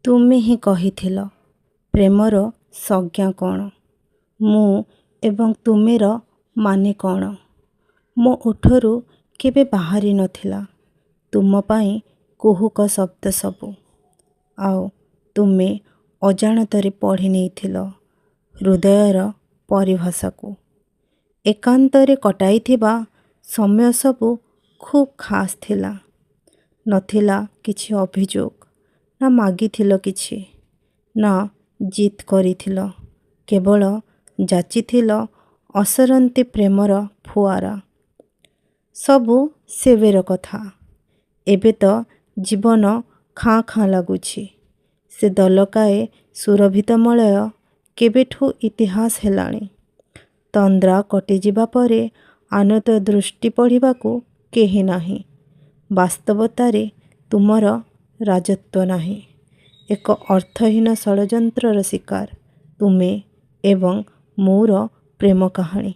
ତୁମେ ହିଁ କହିଥିଲ ପ୍ରେମର ସଂଜ୍ଞା କ'ଣ, ମୁଁ ଏବଂ ତୁମେର ମାନେ କ'ଣ। ମୋ ଓଠରୁ କେବେ ବାହାରି ନଥିଲା ତୁମ ପାଇଁ କୁହୁକ ଶବ୍ଦ ସବୁ। ଆଉ ତୁମେ ଅଜାଣତରେ ପଢ଼ି ନେଇଥିଲ ହୃଦୟର ପରିଭାଷାକୁ। ଏକାନ୍ତରେ କଟାଇଥିବା ସମୟ ସବୁ ଖୁବ୍ ଖାସ୍ ଥିଲା। ନଥିଲା କିଛି ଅଭିଯୋଗ, ନା ମାଗିଥିଲ କିଛି, ନା ଜିଦ୍ କରିଥିଲ, କେବଳ ଯାଚିଥିଲ ଅସରନ୍ତି ପ୍ରେମର ଫୁଆରା। ସବୁ ସେବେର କଥା। ଏବେ ତ ଜୀବନ ଖାଁ ଖାଁ ଲାଗୁଛି। ସେ ଦଲକାଏ ସୁରଭିତ ମଳୟ କେବେଠୁଁ ଇତିହାସ ହେଲାଣି। ତନ୍ଦ୍ରା କଟିଯିବା ପରେ ଆନତ ଦୃଷ୍ଟି ପଢ଼ିବାକୁ କେହି ନାହିଁ। ବାସ୍ତବତାରେ ତୁମର ରାଜତ୍ୱ ନାହିଁ। ଏକ ଅର୍ଥହୀନ ଷଡ଼ଯନ୍ତ୍ରର ଶିକାର ତୁମେ ଏବଂ ମୋର ପ୍ରେମ କାହାଣୀ।